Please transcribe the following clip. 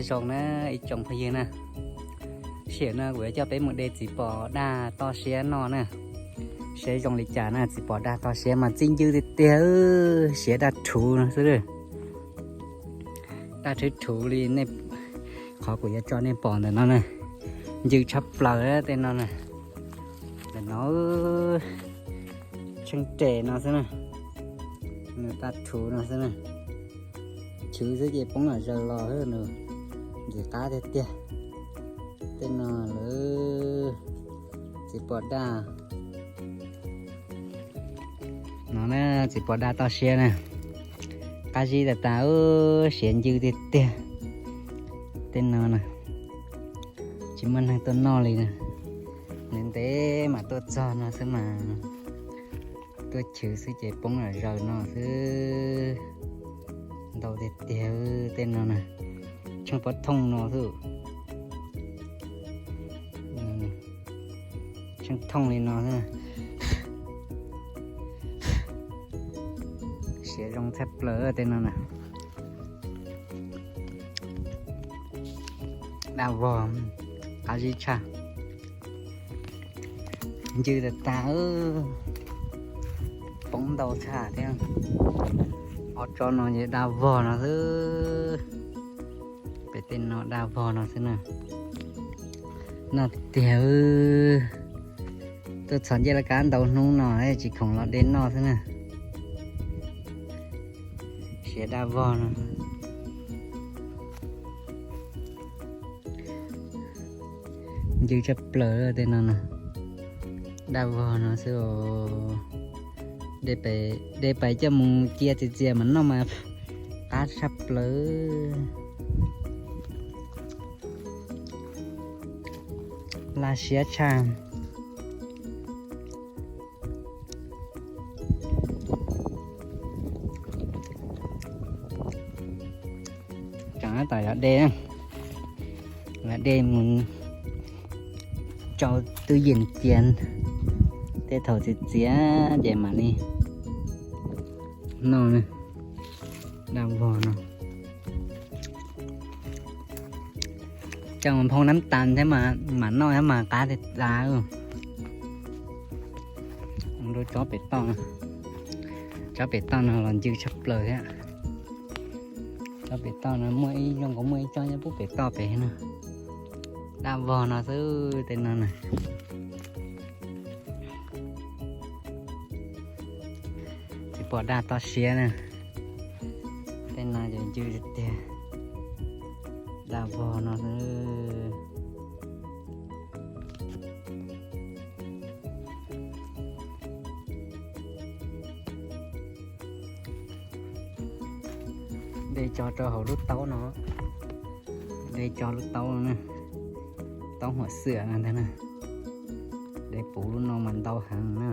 Zoo na ib tsoom phooj ywg na, sij hawm no kuv yuav coj peb mus de txiv pos daj toj siab noj na. Saib zoo li cas na, txiv pos daj toj siab mas txi ncw tiag tiag, siav daj rhuv no xwb. Daj rhuv rhuv li nej, qhov kuv yuav tso nej pom ntawm no na, ncw tshaj plaws tej no na. Ntawm no tsheej res no xwb na, nws daj rhuv no xwb na. Chwv xwb ces poob zom zaws los xwb, nws ntxim qab tiag tiag. Tej no lawm, txiv pos daj no na, txiv pos daj toj siab na, qab zib tas tas, siav ncw tiag tiag. Tej no na, tsis muaj neeg tuaj noj li na, ntev ntev mam tuaj txog no xwb mas, tuaj chwv xwb ces poob zom zaws no xwb. Ntau tiag tiag tej no na, tsheej pob thooj no xwb. Tsheej thooj li no xwb. Siav zoo tshaj plaws tej no na. Daj vog, qab zib tshaj, ncw tas tas, poob ntau tshaj thiab. Ob tsob no ces daj vog no xwb. Pem tej no daj vog no xwb na. Noj tiag tiag, tuaj txhos ncej laj kab ntau hnub no tsis khoom los de noj xwb na. Siav daj vog no, ncw tshaj plaws tej no na. Daj vog no xwb os. De pais coj mus cia txias txias mas noj mas qab tshaj plaws. Laj siab tshaj. Tseem tab tom yuav de, yuav de mus rau tub yees cia, tej thaum txias txias ces mam li noj. Daj vog no, coj mus phoo nab tas thiab mas noj thiab mas qab tiag tiag. Rau tsob pem toj, tsob pem toj no los ncw tshaj plaws thiab. Tsob pem toj no muaj ib, zoo nkaus muaj ib tsob nyob pub pem toj pem no. Daj vog no xwb tej no na. Txiv pos daj toj siab na. Tej no ces ncw tiag tiag. Daj vog no xwb. De tso rau hauv lub taub no, de tso lub taub no na, taub huam xwam no ntag na. De puv lub no mas ntau heev na.